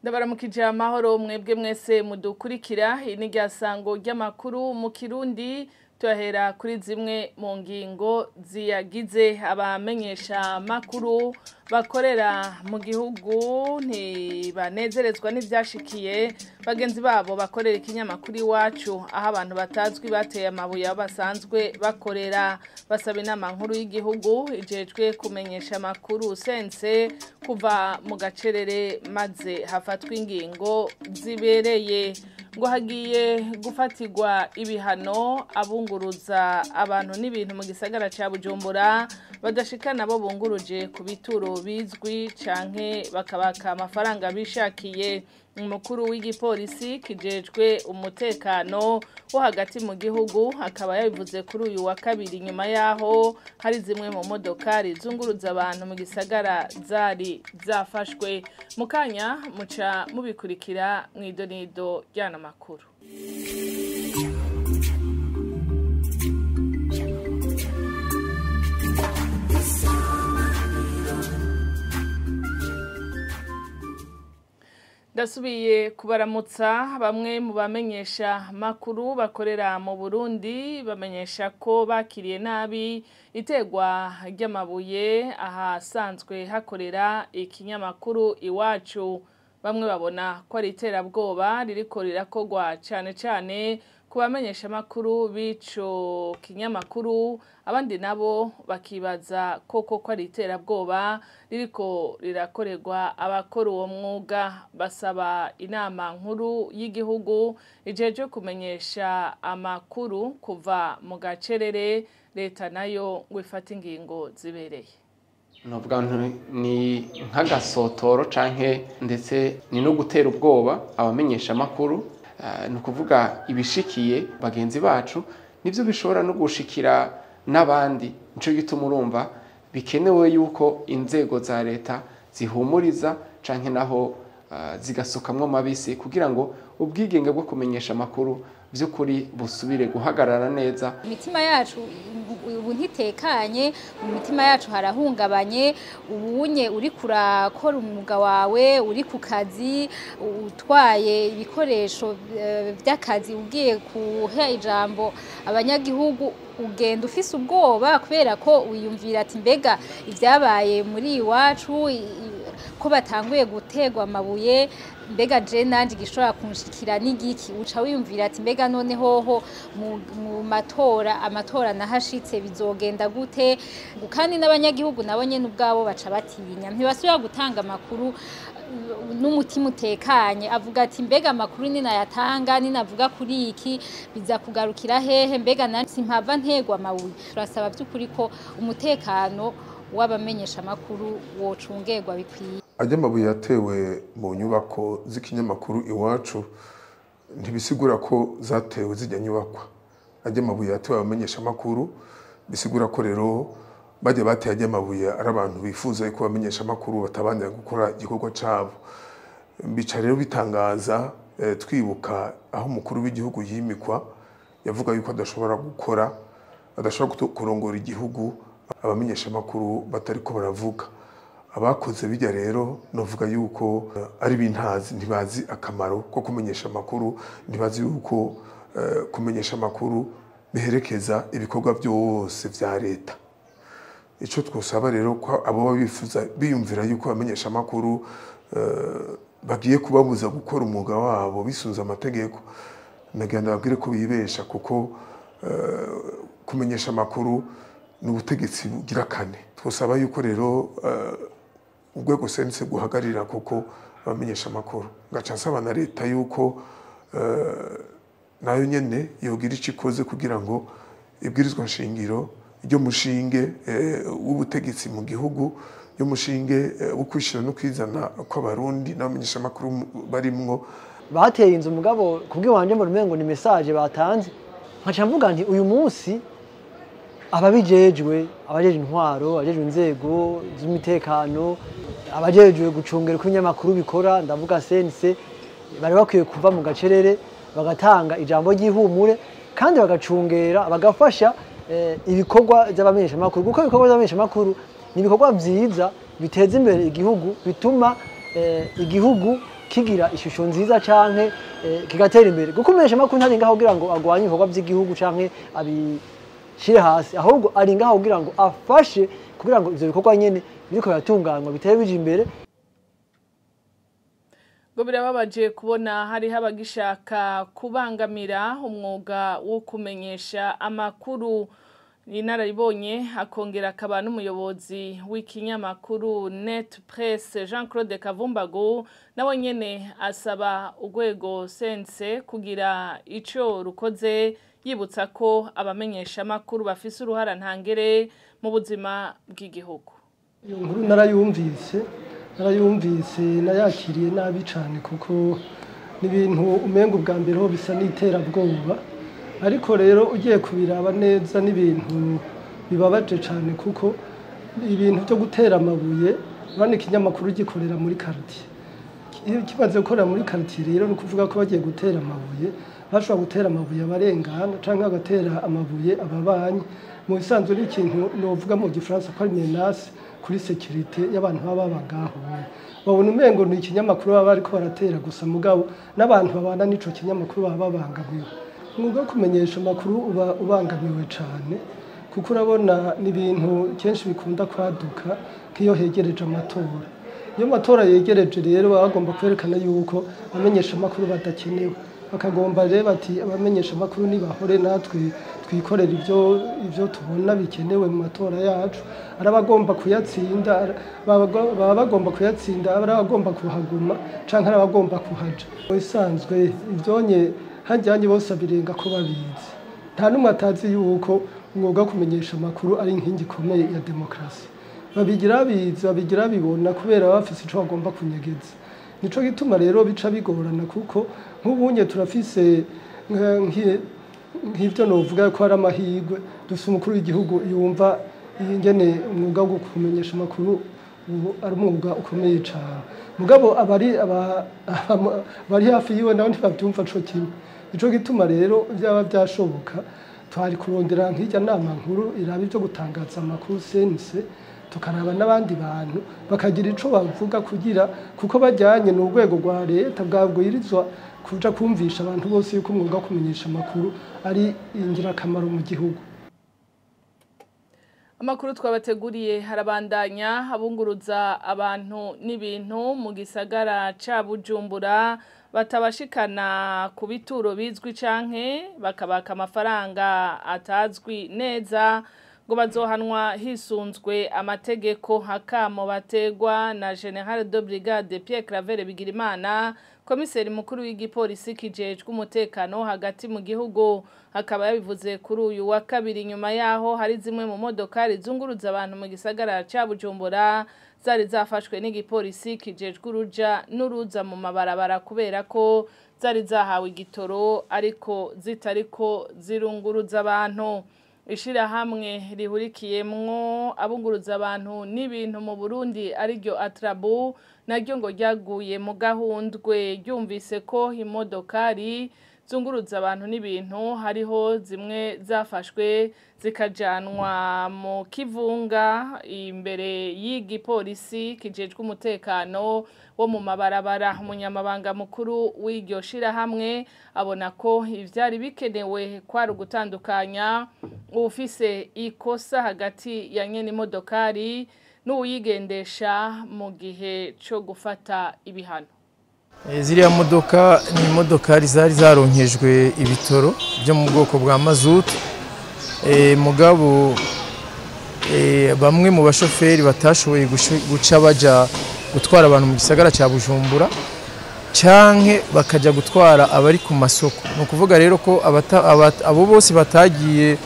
Ndabaramukije amahoro mwebwe mwese mudukurikira. Ini ryasango ry'amakuru mu Kirundi, tuhera kuri zimwe mu ngingo ziyagize. Abamenyesha makuru bakorera mu gihugu ntibanezerezwa n'ivyashikiye bagenzi babo bakorera ikinyamakuru Iwacu, aho abantu batazwi bateye amabuye basanzwe bakorera. Basaba inama nkuru y'igihugu ijejwe kumenyesha amakuru sense kuva mu gacerere maze hafatwa ingingo zibereye. Ngo hagiye gufatirwa ibihano abunguruza abantu n'ibintu mu gisagara ca Bujumbura badashikana bo bunguruje ku bituro bizwi canke bakabaka amafaranga bishakiye. Umukuru w'igipolisi kijejwe umutekano wo hagati mu gihugu akaba yabivuze kuri uyu wa kabiri, nyuma yaho hari zimwe mu modokari zunguruza abantu mu gisagara zari zafashwe. Mukanya muca mubikurikira mw'idonido ryana makuru. Ndasubiye kubaramutsa. Bamwe mu bamenyesha makuru bakorera mu Burundi bamenyesha ko bakiriye nabi itegwa ry'amabuye ahasanzwe hakorera ikinyamakuru Iwacu. Bamwe babona ko ari iterabwoba ririko rirakogwa cane cane ku bamenyesha makuru b'ico kinyamakuru, abandi nabo bakibaza koko ko ari iterabwoba ririko rirakorerwa abakora uwo mwuga. Basaba inama nkuru y'igihugu ijeje kumenyesha amakuru kuva mu gacerere, leta nayo ngo ifate ingingo zibereye. Novuga ni nk'agasotoro canke ndetse ni no gutera ubwoba abamenyesha amakuru. Ni ukuvuga ibishikiye bagenzi bacu nivyo bishobora no gushikira n'abandi. Nico gituma urumva bikenewe yuko inzego za leta zihumuriza canke naho zigasukamwo mabisi kugira ngo ubwigenge bwo kumenyesha amakuru by'ukuri busubire guhagarara neza. Imitima yacu ubu ntitekanye, mu mitima yacu harahungabanye. Ubunye uri kurakora umwuga wawe, uri ku kazi, utwaye ibikoresho by'akazi, ugiye kuha ijambo abanyagihugu, ugenda ufise ubwoba kubera ko wiyumvira ati mbega ibyabaye muri Iwacu ko batanguye gutegwa amabuye, mbega je nanje gishobora kunshikira n'igiki? Uca wiyumvira ati mbega none hoho mu matora, amatora nahashitse bizogenda gute? Kandi n'abanyagihugu nabo nyene ubwabo baca batinya, ntibasubira gutanga amakuru n'umutima utekanye. Avuga ati mbega amakuru ninayatanga, ninavuga kuri iki biza kugarukira hehe? Mbega nanje simpava ntegwa amabuye. Turasaba by'ukuri ko umutekano w'abamenyesha amakuru wocungerwa bikwiye. Ajya amabuye yatewe mu nyubako z'ikinyamakuru Iwacu ntibisigura ko zatewe zijya nyubakwa. Ajya amabuye yatewe abamenyesha amakuru bisigura ko rero bajya bateye ajya amabuye ari abantu bifuza ko abamenyesha amakuru batabandanya gukora igikorwa cabo. Bica rero bitangaza twibuka aho umukuru w'igihugu yimikwa yavuga yuko adashobora gukora, adashobora kurongora igihugu abamenyesha amakuru batariko baravuga. Abakoze bijya rero novuga yuko ari bintazi, ntibazi akamaro ko kumenyesha amakuru, ntibazi yuko kumenyesha amakuru biherekeza ibikorwa byose vya leta. Ico twosaba rero ko abo bifuza biyumvira yuko abamenyesha amakuru bagiye kubabuza gukora umwuga wabo bisunze amategeko, nagenda babwire ko bibesha, kuko kumenyesha amakuru n'ubutegetsi bugira kane. Twosaba yuko rero urwego sense guhagarira kuko abamenyesha amakuru. Ngaca nsaba na leta yuko nayo nyene yogira ico ikoze kugira ngo ibwirizwa nshingiro ryo mushinge w'ubutegetsi mu gihugu, ryo mushinge wo kwishira no kwizana kw'abarundi n'abamenyesha amakuru barimwo. Bateye inzu mugabo kubwiwanje mbona umengo ni message batanze. Nkaca mvuga nti uyu munsi ababijejwe, abajejwe intwaro, abajejwe inzego z'umutekano, abajejwe gucungera uko ibinyamakuru bikora, ndavuga sense, bari bakwiye kuva mu gacerere bagatanga ijambo ry'ihumure kandi bagacungera bagafasha ibikorwa by'abamenyeshamakuru, kuko ibikorwa by'abamenyeshamakuru ni ibikorwa vyiza biteza imbere igihugu, bituma igihugu kigira ishusho nziza canke kigatera imbere. Kuko umumenyeshamakuru ntari ngaho kugira ngo agwanye ibikorwa by'igihugu canke abishire hasi, ahubwo ari ngaho kugira ngo afashe kugira ngo ivyo bikorwa nyene biriko biratunganywa bitere bija imbere. Ngo birababaje kubona hariho abagishaka kubangamira umwuga wo kumenyesha amakuru. Inararibonye akongera akaba n'umuyobozi w'ikinyamakuru Net Press Jean Claude Kavumbagu nawe nyene asaba urwego sense kugira ico rukoze, yibutsa ko abamenyesha amakuru bafise uruhara ntangere mu buzima bw'igihugu. Iyo nkuru narayumvise nayakiriye nabi cane, kuko n'ibintu umenga ubwa mbere ho bisa n'iterabwoba, ariko rero ugiye kubiraba neza n'ibintu bibabaje cane, kuko ibintu byo gutera amabuye urabona ikinyamakuru gikorera muri quartier. Iyo kimaze gukorera muri quartier rero ni ukuvuga ko bagiye gutera amabuye, bashobora gutera amabuye abarengana canke bagatera amabuye ababanyi. Mu bisanzwe ni ikintu novuga mu gifaransa ko ari menace kuri sécurité y'abantu baba baba ngaho. Babona umengo ni ikinyamakuru baba bariko baratera gusa, mugabo n'abantu babana n'ico kinyamakuru baba babangamiwe. Umwuga wo kumenyesha amakuru uba ubangamiwe cane, kuko urabona ni ibintu kenshi bikunda kwaduka nk'iyo hegereje amatora. Iyo amatora yegereje rero baba bagomba kwerekana yuko abamenyesha amakuru badakenewe, bakagomba rero bati abamenyesha amakuru nibahore natwe twikorera ivyo tubona bikenewe mu matora yacu. Ari abagomba kuyatsinda, baba bagomba kuyatsinda, ari abagomba kuhaguma canke ari abagomba kuhaja. Bisanzwe ivyonye hajyanye bose abirenga ko babizi, nta n'umwe atazi yuko umwuga wo kumenyesha amakuru ari inkingi ikomeye ya demokarasi. Babigira bizi, babigira bibona, kubera baba bafise ico bagomba kunyegeza. Nico gituma rero bica bigorana, kuko nk'ubunye turafise nk'ivyo novuga ko ari amahirwe, dufise umukuru w'igihugu yumva ingene umwuga wo kumenyesha amakuru ubu ari umwuga ukomeye cane. Mugabo abari hafi yiwe nabo ntibavyumva co kimwe. Nico gituma rero vyaba vyashoboka twari kurondera nk'irya nama nkuru iraba ivyo gutangaza amakuru sense, tukaraba n'abandi bantu bakagira ico bavuga, kugira kuko bajyanye n'urwego rwa leta bwabwirizwa kuja kumvisha abantu bose yuko umwuga wo kumenyesha amakuru ari ingirakamaro mu gihugu. Amakuru twabateguriye harabandanya. Abunguruza abantu n'ibintu mu gisagara ca Bujumbura batabashikana ku bituro bizwi canke bakabaka amafaranga atazwi neza ngo bazohanwa hisunzwe amategeko. Hakamo bategwa na General de Brigade Pierre Claver Bigirimana, komiseri mukuru w'igipolisi kijejwe umutekano hagati mu gihugu, akaba yabivuze kuri uyu wa kabiri nyuma yaho hari zimwe mu modokari zunguruza abantu mu gisagara ca Bujumbura zari zafashwe n'igipolisi kijejwe uruja n'uruza mu mabarabara kubera ko zari zahawe igitoro ariko zitariko zirunguruza abantu. Ishirahamwe rihurikiyemwo abunguruza abantu n'ibintu mu Burundi ariryo Atrabu naryo ngo ryaguye mu gahundwe ryumvise ko imodokari zunguruza abantu n'ibintu hariho zimwe zafashwe zikajanwa mu kivunga imbere y'igipolisi kijejwe umutekano wo mu mabarabara. Umunyamabanga mukuru w'iryo shirahamwe abona ko ivyari bikenewe kwari ugutandukanya uwufise ikosa hagati ya nyene imodokari n'uwuyigendesha mu gihe co gufata ibihano. Ziriya modoka ni imodokari zari zaronkejwe ibitoro byo mu bwoko bwa mazutu. Mugabo bamwe mu bashoferi batashoboye guca baja gutwara abantu mu gisagara ca Bujumbura canke bakaja gutwara abari ku masoko. Ni ukuvuga rero ko abo bose batagiye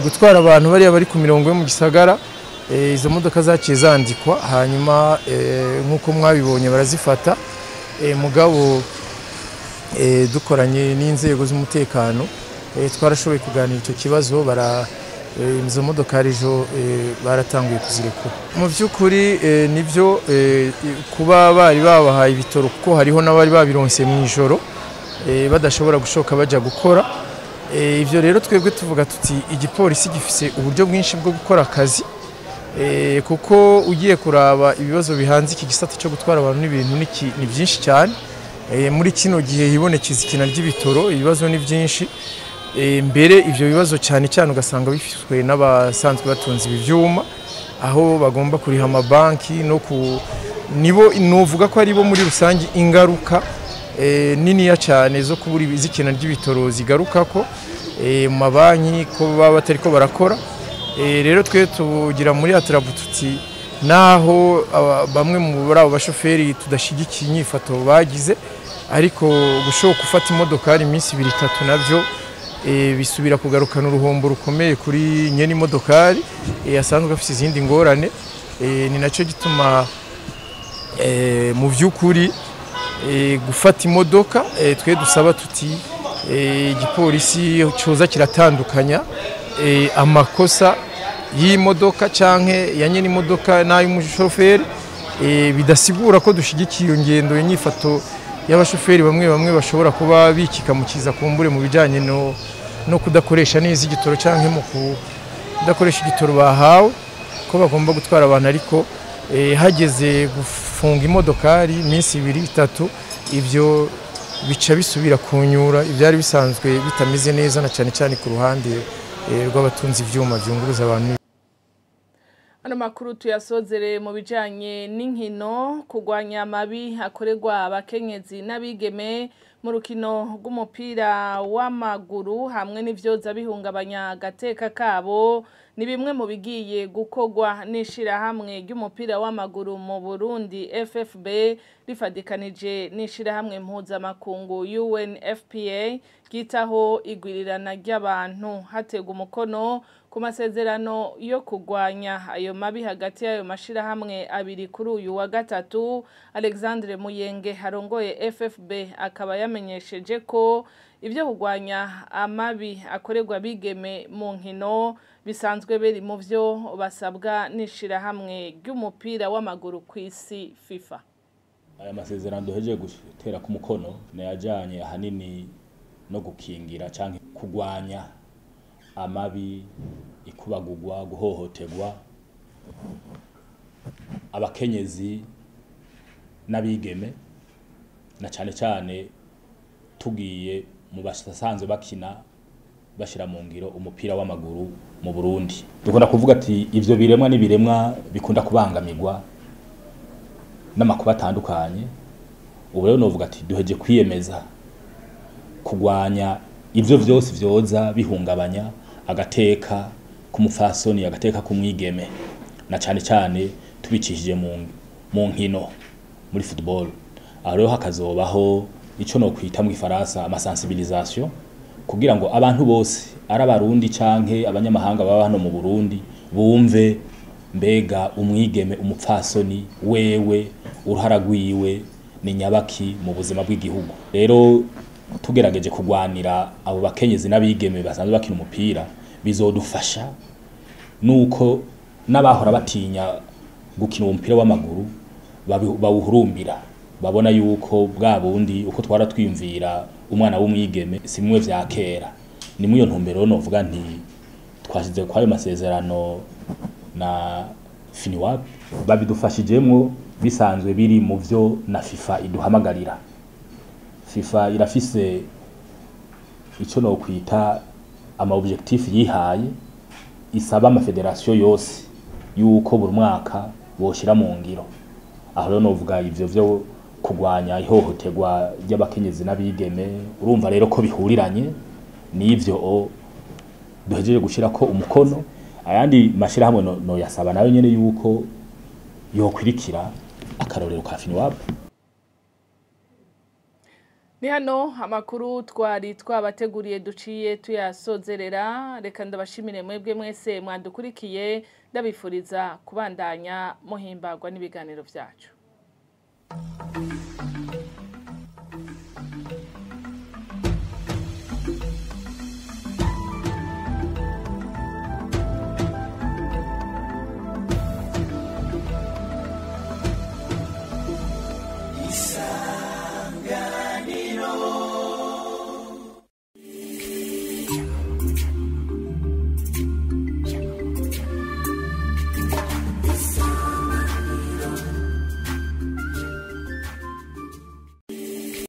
gutwara abantu bariya bari ku mirongo yo mu gisagara, izo modoka zaciye zandikwa, hanyuma nk'uko mwabibonye barazifata. Mugabo dukoranye n'inzego z'umutekano twarashoboye kuganira icyo kibazo, izo modokari ejo baratanguye kuzirekura. Mu by'ukuri nibyo kuba bari babahaye ibitoro, kuko hariho n'abari babironse mu ijoro badashobora gushoka baja gukora. Ivyo rero twebwe tuvuga tuti igipolisi gifise uburyo bwinshi bwo gukora akazi. Kuko ugiye kuraba ibibazo bihanze iki gisata cyo gutwara abantu n'ibintu ni byinshi cyane. Muri kino gihe hibonekeza ikina ry'ibitoro, ibibazo ni byinshi. Mbere ivyo bibazo cyane cyane ugasanga bifitwe n'abasanzwe batunze ibi vyuma, aho bagomba kuriha amabanki no ku nibo nuvuga ko ari bo muri rusange ingaruka niniya cyane zo kubura izikina ry'ibitoro zigarukako mu mabanki ko baba batariko barakora. Rero twe tugira muri Atrabu tuti naho bamwe mu abo bashoferi tudashigikiye inyifato bagize, ariko gushoka gufata imodokari iminsi 2 3 navyo bisubira kugarukana uruhombo rukomeye kuri nyene imodokari asanzwe afite izindi ngorane. Ni nacyo gituma mu by'ukuri gufata imodoka twe dusaba tuti igipolisi coza kiratandukanya amakosa y'imodoka canke ya nyene imodoka n'ay'umushoferi. Bidasigura ko dushigikiye iyo ngendo inyifato y'abashoferi bamwe bamwe bashobora kuba bikika mukiza kumbure mu bijanye no kudakoresha neza igitoro canke mu kudakoresha igitoro bahawe ko bagomba gutwara abantu, ariko hageze gufunga imodokari iminsi 2 3 ivyo bica bisubira kunyura ibyari bisanzwe bitameze neza, na cyane cyane ku ruhande rw'abatunzi ivyuma byunguruza abantu. Ano makuru tuyasozere mu bijanye n'inkino. Kugwanya amabi akorerwa abakenyezi n'abigeme mu rukino rw'umupira w'amaguru hamwe n'ivyoza bihungabanya agateka kabo ni bimwe mu bigiye gukogwa n'ishirahamwe ry'umupira w'amaguru mu Burundi FFB rifadikanije n'ishirahamwe mpuzamakungu UNFPA ryitaho igwirirana ry'abantu. Hategwa umukono ku masezerano yo kugwanya ayo mabi hagati y'ayo mashirahamwe abiri kuri uyu wa gatatu. Alexandre Muyenge harongoye FFB akaba yamenyesheje ko ibyo kugwanya amabi akorerwa bigeme mu nkino bisanzwe biri mu byo basabwa n'ishirahamwe ry'umupira w'amaguru ku isi FIFA. Aya masezerano duhejeje gutera ku mukono nayajanye ahanini no gukingira canke kugwanya amabi, ikubagugwa, guhohoterwa abakenyezi n'abigeme, na cyane cyane tugiye mu basanzwe bakina bashira mu ngiro umupira w'amaguru mu Burundi. Dukunda kuvuga ati ivyo biremwa n'ibiremwa bikunda kubangamirwa n'amakuba atandukanye. Ubu rero novuga ati duheje kwiyemeza kugwanya ivyo vyose vyoza bihungabanya agateka k'umufasoni, agateka k'umwigeme, na cyane cyane tubicishije mu nkino muri football. Aho rero hakazobaho ico no kwita mu Gifaransa amasensibilisation, kugira ngo abantu bose ari abarundi canke abanyamahanga baba hano mu Burundi bumve mbega umwigeme umupfasoni wewe uruhara rwiwe ni nyabaki mu buzima bw'igihugu. Rero tugerageje kugwanira abo bakenyezi n'abigeme basanzwe bakina umupira bizodufasha nuko n'abahora batinya gukina umupira w'amaguru bawuhurumbira, babona yuko bwa bundi uko twara twiyumvira umwana w'umwigeme simwe vya kera. Ni muri iyo ntumbero novuga nti twashize kwa ayo masezerano na FINUAP babidufashijemwo, bisanzwe biri mu vyo na FIFA iduhamagarira. FIFA irafise ico no kwita ama objectif yihaye, isaba ama federation yose yuko buri mwaka boshira mu ngiro. Aho rero novuga ivyo vyo kugwanya ihohoterwa ry'abakenyezi n'abigeme, urumva rero ko bihuriranye n'ivyo duhejeje gushira ko umukono. Ayandi mashirahamwe no yasaba nayo nyene yuko yokwirikira akarorero ka FINUAP. Ni hano amakuru twari twabateguriye duciye tuyasozerera. Reka ndabashimire mwebwe mwese mwadukurikiye, ndabifuriza kubandanya muhimbagwa n'ibiganiro vyacu.